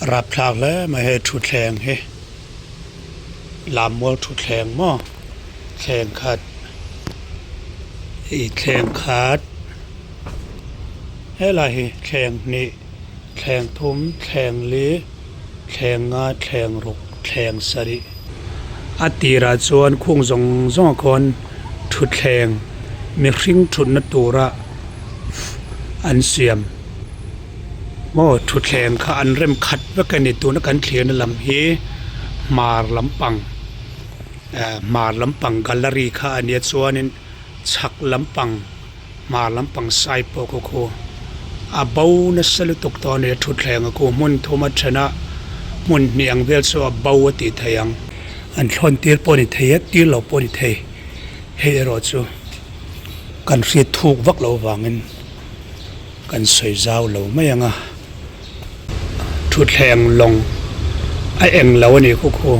Rapthlak hle mai hei thutthleng hi lammual thutthleng maw thleng khat ih thleng khat helai hi thleng hnih thleng thum thleng li thleng nga thleng ruk thleng sarih a tirah chuan khung zawng zawng ah khawn thutthleng mihring thutna tura an siam. Maw thutthleng kha an rem khat vek a ni tuna kan thlirna lam hi hmar lampang eh hmar lampang gallery kha a nia chuanin chhak lampang hmar lampang side pawh khaw khu a bo nasa lutuk tawh a ni a thutthleng a khu hmun thum a then a hmun hnih ang vel chu a bo a tih theih ang. An thlawn tir pawh a ni thei a tir lo pawh a ni thei hei erawh chu kan hriat thuk vak loh avangin. Kan sawi zau lo mai ang a, thutthleng lawng a eng lo a nih khu khu.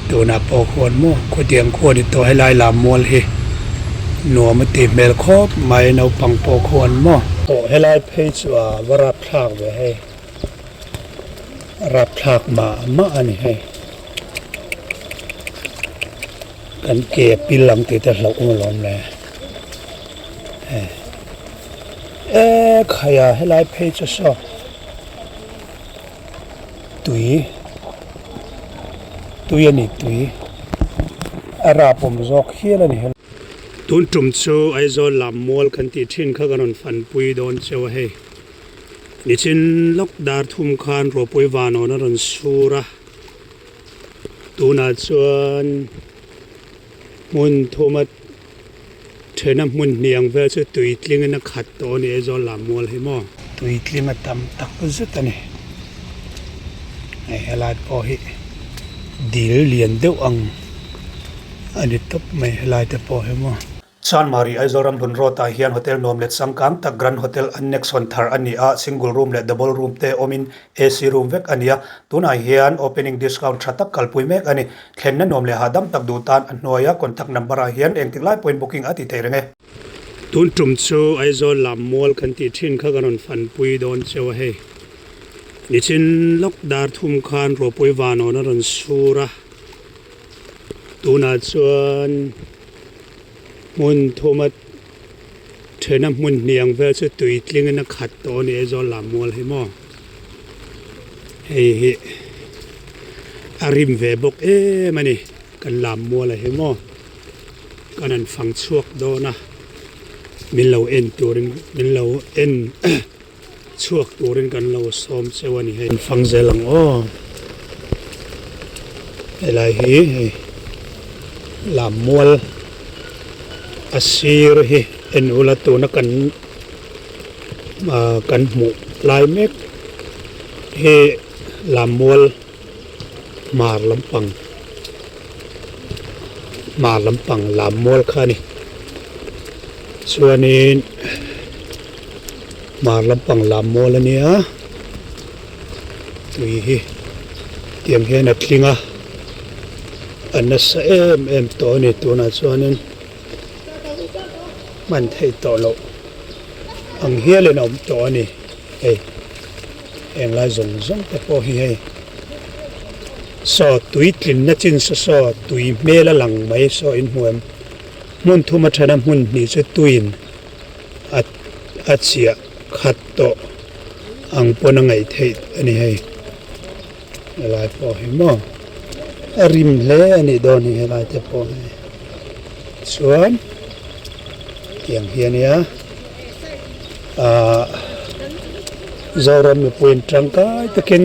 Tunah pawh khuan maw khutiang khu a ni tawh helai lam mual hi nuam a tih hmel khawp mai naupang pawh khuan maw. Aw helai phei chu a va rapthlak ve hei, rapthlak mah mah a ni hei. Kan ke pil ang tih te hlauh awm alawm le. E khaia helai phei chu saw tui tui a ni tui a rap awm zawk hial a ni helai. Tun tum chu Aizawl lam mual kan tih thin kha ka rawn fanpui dawn cheu a hei. Nichin lawk dar thum khan Ropui Vanawn a rawn sur a, tunah chuan hmun thuma Thena hmun hniang vel chu tui tlingin a khat tawh a ni Aizawl lam mual hi maw. Tui tling a tam tak zet a ni. Hei helai pawh hi dil lian deuh ang a ni tawp mai helai te pawh hi maw. Chanmari Aizawl Ramhlun Road ah hian hotel nuam leh changkang tak Grand Hotel Annex hawn thar a ni a, single room leh double room te awmin AC room vek a ni a, tunah hian opening discount tha tak kalpui mek a ni. Thlenna nuam leh hahdam tak duh tan a hnuaia contact number ah hian engtik lai pawhin booking a ti thei reng e. Tun tum chu Aizawl lam mual kan tih thin kha ka rawn fanpui dawn cheu a hei. Nichin lawk dar thum khan Ropui Vanawn a rawn sur a, tunah chuan hmun thuma thena hmun hniang vel chu tui tlingin a khat tawh a ni Aizawl lam mual hi maw. Hei hi a rim ve bawk em a ni kan lam mual a hi maw kan han fang chhuak dawn a min lo en turin min lo en chhuak turin kan lo sawm cheu a ni hei. Kan fang zel ang aw helai hi hei lam mual a sir hi en ula tuna kan. Ahh kan hmuh lai mek hi lammual hmar lampang hmar lampang lammual kha a ni chuanin hmar lampang lammual a nia tui hi tiang hian a tling a a nasa em em tawh a ni tunah chuanin. Hman theih tawh loh ang hialin a awm tawh a ni hei englai zawng zawng te pawh hi hei saw tui tlinna chin saw saw tui hmel a lang mai saw in hmu em hmun thum a then a hmun hnih chu tuiin a a chiah khat tawh ang pawn a ngaih theih a ni hei helai pawh hi maw a rim hle a nih dawn hi helai te pawh hi. Chuan tiang hi a nia ahh Zoram mipuiin tangkai takin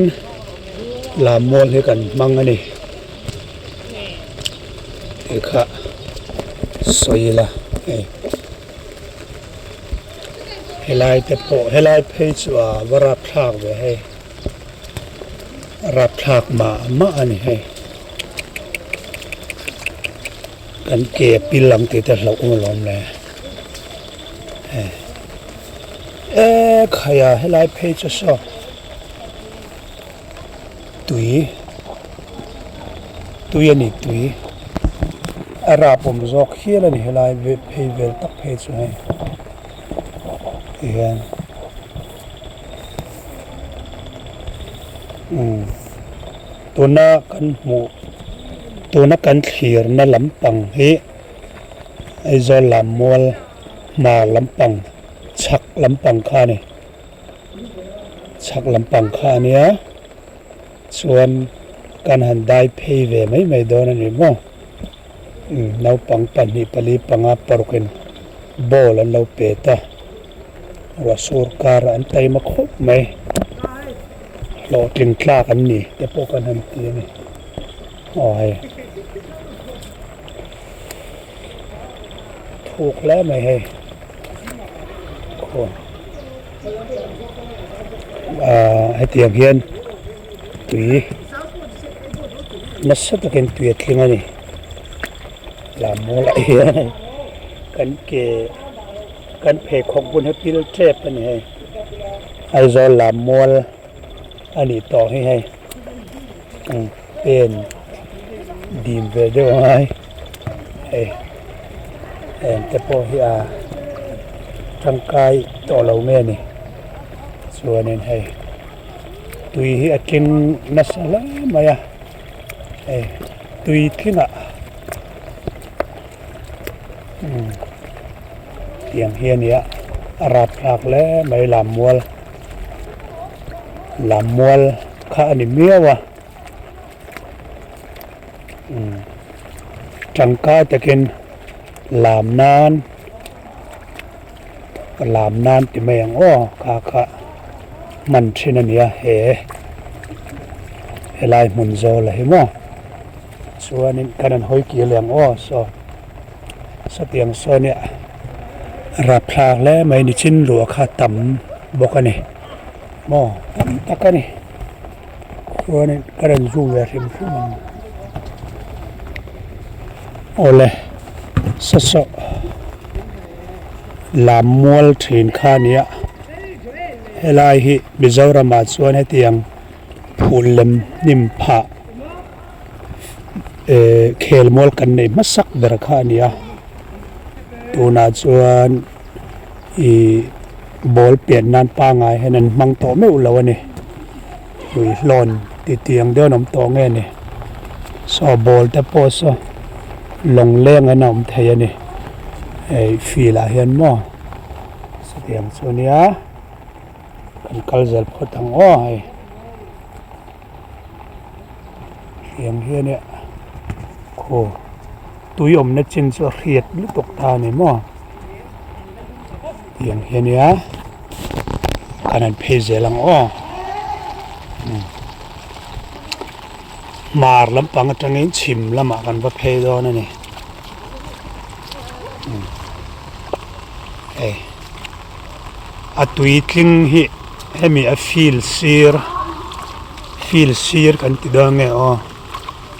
lam mual hi kan hmang a ni tih kha sawi ila hei helai te pawh helai phei chu a va rapthlak ve hei rapthlak mah mah a ni hei. Kan ke pil ang tih te hlauh awm alawm le. Hei e khaia helai phei chu saw tui tui a ni tui a rap awm zawk hial a ni helai phei vel tak phei chu hei tihian. Umm tuna kan hmuh tuna kan thlirna lampang hi Aizawl Lammual hmar lampang chhak lampang kha a ni chhak lampang kha a nia chuan kan han dai phei ve mai mai dawn a ni maw umm naupang pahnih pali panga paruk in ball an lo pet a. Ruah sur kar an taima khawp mai hlawhtling tlak an ni te pawh kan han ti a ni aw hei thuk hle mai hei khaw ah hetiang hian tui nasa takin tui a tling a ni lammual ah hian kan ke. Kan pheikhawk bun hi pil tep a ni hei. Aizawl lam mual a nih tawh hi hei. Umm pen dim ve deuh a ngai hei heng te pawh hi a tangkai tawh lo nge ni chuanin hei tui hi a tling nasa hle mai a hei tui tlingah. Umm tiang hi a nia a rap thlak hle mai lammual lammual kha a ni miau a umm tangkai takin lam nan lam nan ti mai ang aw kha kha hman thin a nia he helai hmun zawl a hi maw. Chuanin kan han hawi kir leh ang aw saw sawtiang saw nia rapthlak hle mai ni chin luah kha tam bawk a ni maw tam tak a ni chuanin ka rawn zoom ve hrim hrim ang awle saw saw lam mual thin kha a nia helai hi Mizoram ah chuan hetiang phul lem hnim phah. Ehh khelmual kan neih hmasak ber kha a ni a tunah chuan ihh ball pian nan pangngai hian an hmang tawh meuh lo a ni ruihhlawn titi ang deuh an awm tawh nge ni saw ball te pawh saw lawng leng in a awm thei a ni hei field ah hian maw chutiang chu a nia kan kal zel phawt ang aw hei. Hliam hi ania khaw tui awmna chin chu a hriat lutuk ta a ni maw tiang hi ania khan an phei zel ang aw hmar lampang atangin chhim lamah kan va phei dawn a ni hei a tui tling hi hemi a field sir field sir kan ti dawn nge aw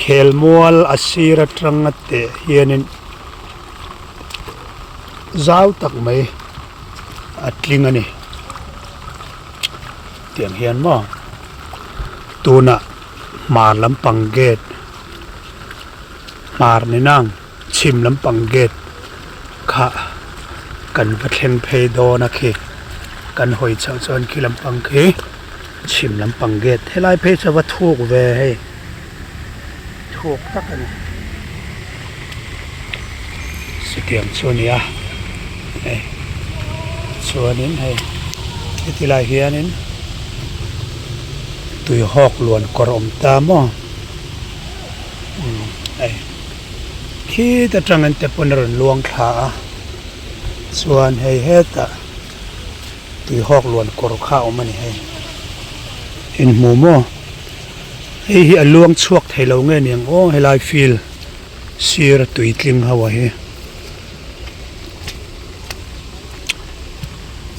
khelmual a sir atanga teh hianin zau tak mai a tling a ni tiang hian maw tunah hmar lampang gate hmar ni nang. Chhim lampang gate kha kan va thleng phei dawn a khi kan hawi chhoh chuan khi lampang khi chhim lampang gate helai phei chu a va thuk ve hei thuk tak a ni chutiang chu a ni a hei chuanin hei heti lai hianin tuihawk luan kawr a awm ta maw umm hei. Khit atangin te pawn a rawn luang thla a chuan hei hetah tuihawk luan kawr kha a awm a ni hei inhmu maw hei hi a luang chhuak thei lo nge niang aw helai field sir a tui tling ho a hi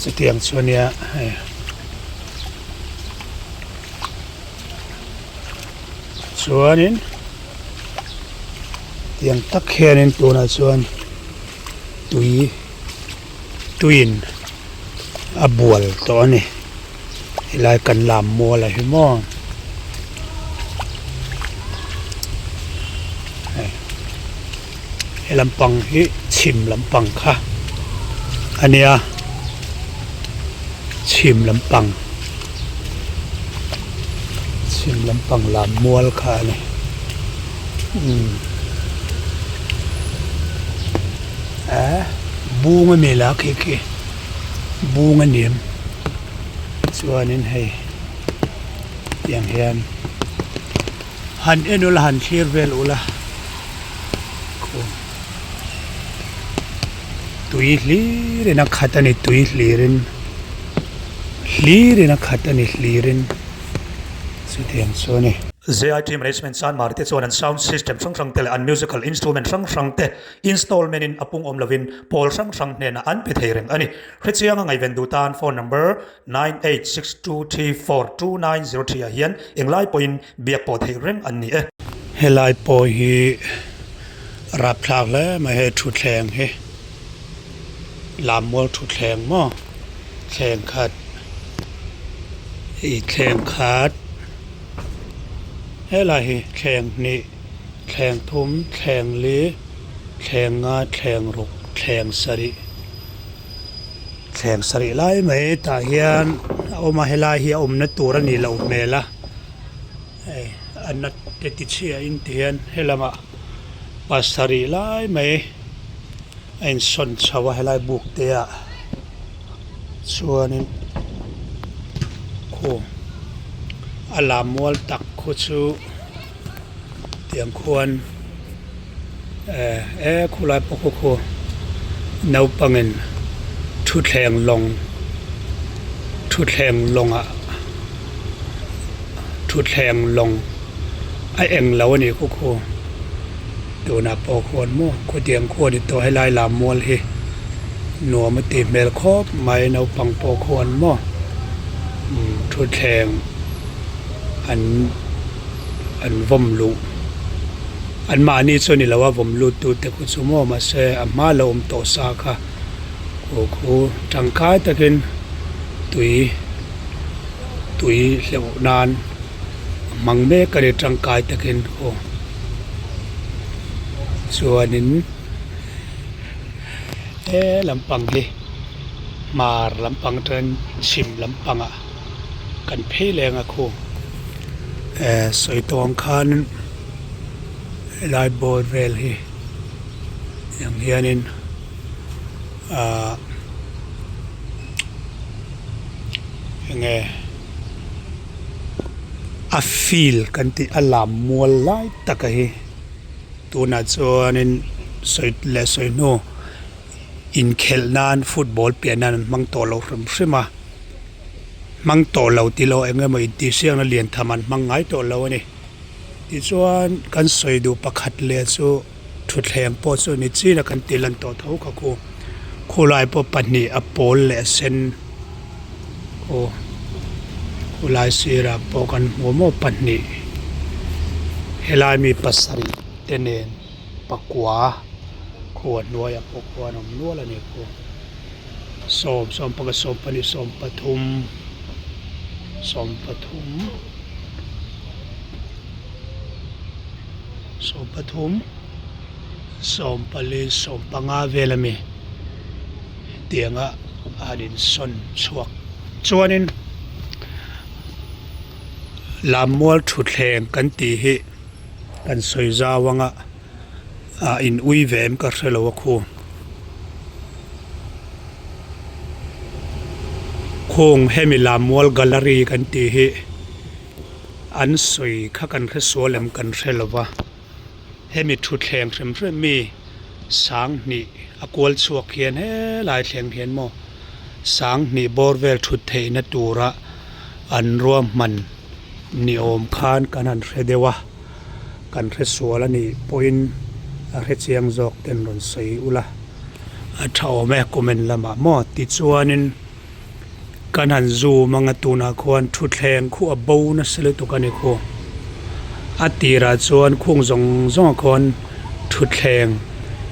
chutiang chu ania hei. Chuanin tiang tak hianin tunah chuan tui tuiin a bual tawh a ni helai kan lam mual a hi maw hei he lampang hi chhim lampang kha a nia chhim lampang. Chhim lampang lam mual kha a ni. Umm eh bung a mil a khi khi bung a niam chuanin hei tiang hian han en ula han thlir vel ula khum tui hlirin a khat a ni tui hlirin hlirin a khat a ni hlirin. Chutiang chu a ni. ZIT Management Sanmar te chuan an sound system hrang hrang te leh an musical instrument hrang hrang te installment in a pung awm lovin pawl hrang hrang hnenah an pe thei reng a ni. Hrechianga ngaihven duh tan phone number 9862342903 ah hian englai pawhin biak pawh theih reng an ni e. Helai pawh hi rapthlak hle mai hei thutthleng hi lammual thutthleng maw thleng khat ih thleng khat helai hi thleng hnih thleng thum thleng li thleng nga thleng ruk thleng sarih thleng sarih lai mai tah hian a awm a helai hi a awmna tur a nih loh hmel a. Hei a nat te ti chhia in ti hian helamah pasarih lai mai a insawn chho a helai buk te ah chuanin khu a lam mual tak khu chu tiang khuan eh e khulai pawh khu khu naupangin thutthleng lawng thutthleng lawngah thutthleng lawng a eng lo a nih khu khu tunah pawh khuan maw khutiang khu a ni tawh helai lam mual hi nuam a tih hmel khawp mai naupang pawh khuan maw umm thutthleng an an vawm luh anmahni chu a ni lo a vawm lut tu te khu chu maw mahse a hma lo awm tawh sa kha khu khu tangkai takin tui tui hleuh nan a hmang mek a ni tangkai takin aw chuanin he lampang hi hmar lampang atangin chhim lampangah kan phei leng a khu eh sawi tawh ang khan helai bawr vel hi tiang hianin ahh enge a field kan tih a lam mual lai taka hi tunah chuanin sawi leh sawi hnu inkhelh nan football pian nan an hmang tawh lo hrim hrim a. Hmang tawh lo tih loh eng emaw intihsiakna lian tham an hmang ngai tawh lo a ni. Tichuan kan sawi duh pakhat leh chu thutthleng pawh chu ni chin a kan tih lan tawh tho kha khu. Khulai pawh pahnih a pawl leh a sen aw khulai sirah pawh kan hmu maw pahnih helai mi pasarih te nen pakua khua hnuaiah pawh khuan a awm nual a ni khu. Sawm sawm pakhat sawm pahnih sawm pathum sawm pathum sawm pathum sawm pali sawm panga vel a mi tianga a han insawn chhuak chuanin lammual thutthleng kan tih hi kan sawi zau anga. Ah in ui ve em ka hre lo a khu. Khung hemi Lammual Gallery kan tih hi an sawi kha kan hre sual em kan hre lo va. Hemi thutthleng hrim hrim mi sanghnih a kual chhuak hian helai thleng hian maw sanghnih bawr vel thut theihna tura an ruahman ni awm khan kan han hre deuh a. Kan hre sual a nih pawhin a hre chiang zawk ten rawn sawi ula a tha awm e comment lamah maw tichuanin kan han zoom anga tunah khuan thutthleng khu a bo nasa lutuk a ni khu a tirah chuan khung zawng zawng ah khuan thutthleng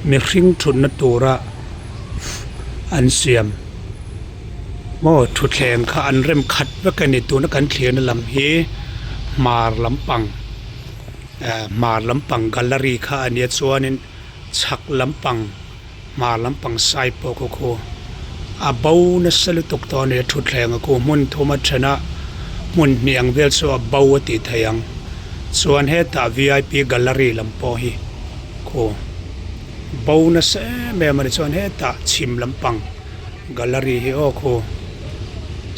mihring thutna tura an siam maw thutthleng kha an rem khat vek a ni tuna kan thlirna lam hi hmar lampang eh hmar lampang gallery kha a nia chuanin chhak lampang hmar lampang side pawh khaw khu a bo nasa lutuk tawh a ni a thutthleng a khu hmun thum a then a. Hmun hnih ang vel chu a bo a tih theih ang. Chuan hetah vip gallery lam pawh hi khu bo nasa em em a ni. Chuan hetah chhim lampang gallery hi aw khu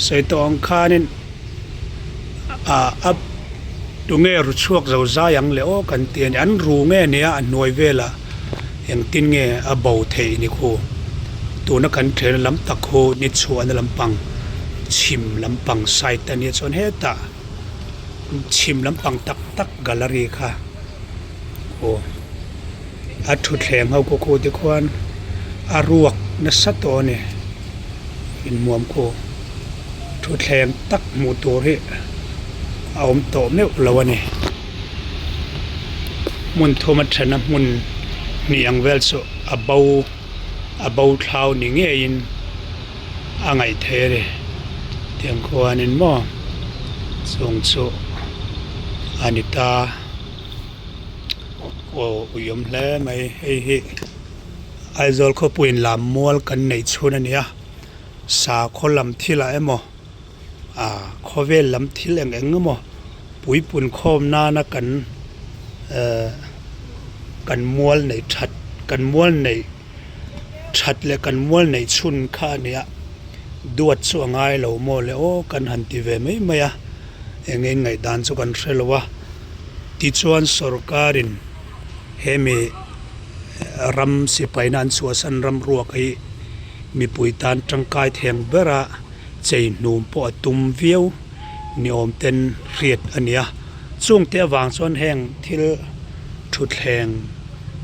sawi tawh ang khanin ah a tunge ru chhuak zo zai ang le aw kan ti a ni. An ru nge nia a hnuai velah engtin nge a bo theih ni khu tuna kan thlen lam tak khu ni chhuahna lampang chhim lampang side a nia chuan hetah chhim lampang tak tak gallery kha aw a thutthleng ho khu khu te khuan a ruak nasa tawh a ni inhmuam khu thutthleng tak hmuh tur hi a awm tawh meuh lo a ni. Hmun thum a then a hmun hnih ang vel chu a bo a bo thlau ni ngeiin a ngaih theih a ni tiang khuanin maw chung chu a ni ta aw ui awm hle mai hei hi Aizawl khawpuiin lam mual kan neih chhun a ni a sakhaw lam thil ah emaw. ah khawvel lam thil eng eng emaw puipun khawm nana kan ehh kan mual neih that kan mual neih that leh kan mual neih chhun kha a nia duat chu a ngai lo maw le aw kan han ti ve mai mai a eng eng ngaihdan chu kan hre lo a tichuan sawrkarin hemi ram sipaina an chhuahsan ram ruak hi mipui tan tangkai theng ber a. Chei hnum pawh a tum viau ni awm ten hriat a ni a, chungte avang chuan heng thil thutthleng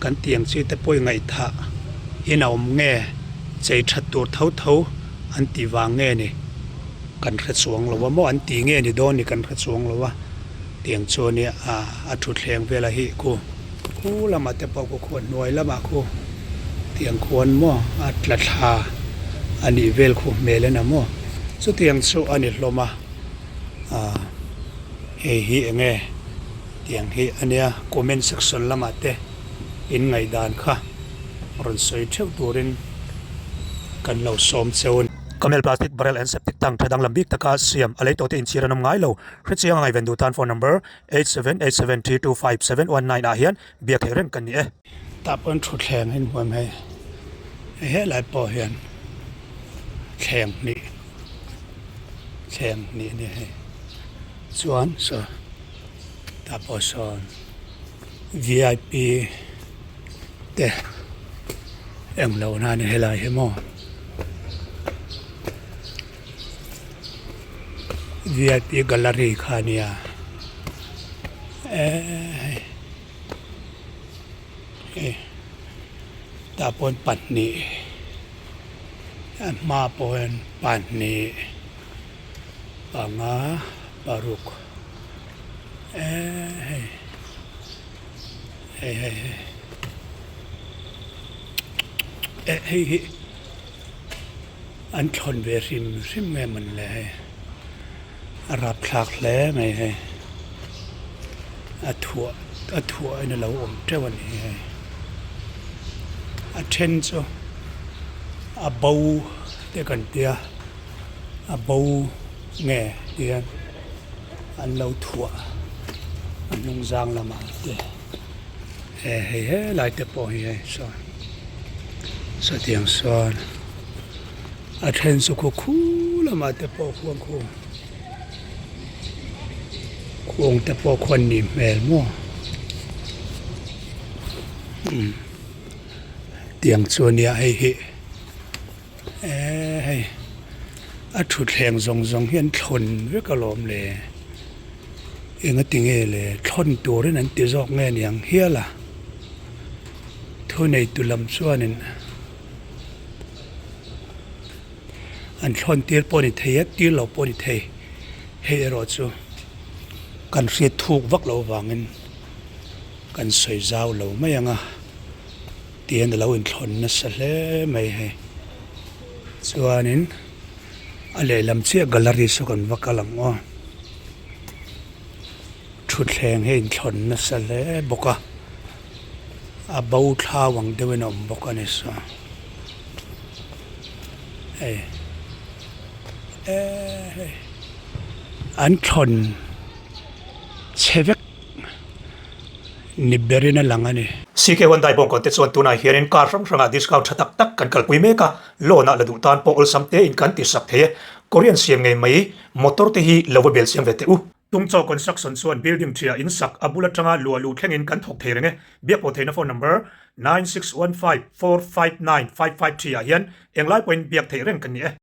kan tih ang chi te pawh i ngaihthah in a awm nge chei that tur tho tho an tih vang nge ni kan hre chuang lo a maw an tih nge ni dawn ni kan hre chuang lo a tiang chu a nia a thutthleng vela hi khu khu lamah te pawh khu khuan hnuai lamah khu tiang khuan maw a tla thla a nih vel khu hmel en a maw chutiang chu a ni hlawm a ah hei hi eng nge tiang hi a nia comment section lamah te in ngaihdan kha rawn sawi theuh turin kan lo sawm cheu a ni. Camel plastic barrel and septic tank tha danglam bik taka siam a lei tawhte inchhir an awm ngai lo. Hrechiang a ngaihven duh tan phone number 8787325719 ah hian biak theih reng kan ni e. Tah pawn thutthleng hi hmuam hei helai pawh hian thleng hnih thleng hnih a ni hei chuan saw tah pawh sawn vip te englo na a ni helai hi maw. Vip gallery kha a nia eee hei hei tah pawh pahnih a hma pawh hian pahnih panga paruk eee hei hei hei hei eh hei hi. An thlawn ve hrim hrim nge mawn le hei a rapthlak hle mai hei a thuah a thuah in a lo awm teuh a ni hei a then chu a bo te kan tia a bo nge tihian an lo thuah a hnung zang lamah te. He hei helai te pawh hi hei sawn sawtiang sawn a then chu khu khu lamah te pawh khuan khu khuang te pawh khuan nih hmel maw umm tiang chu ania hei hi eee hei a thutthleng zawng zawng hi an thlawn vek alawm le. Engati nge le thlawn turin an ti zawk nge niang hial a, thuneitu lam chuanin an thlawn tir pawh a ni thei a, tir lo pawh a ni thei. Hei erawh chu kan hriat thuk vak loh avangin kan sawi zau lo mai ang a, tihian a lo inthlawn nasa hle mai hei. Chuanin a lehlam chiah gallery saw kan va kal ang aw. Thutthleng hi a inthlawn nasa hle bawk a, a bo thlau ang deuhin a awm bawk a ni saw hei eee hei. An thlawn chhe vek ni berin a lang a ni. CK Hyundai bawngkawn te chuan tunah hianin car hrang hrangah discount tha tak tak kan kalpui mek a, loan ah la duh tan pawh awlsam tein kan ti sak thei e. Korean siam ngei mai motor te hi lo va bel siam ve teh u. Tungchaw Construction chuan building ṭhia in sak a bul aṭanga luah luh thlengin kan thawk thei reng e. Biak pawh theihna phone number 9615459553 ah hian englai pawhin biak theih reng kan ni e.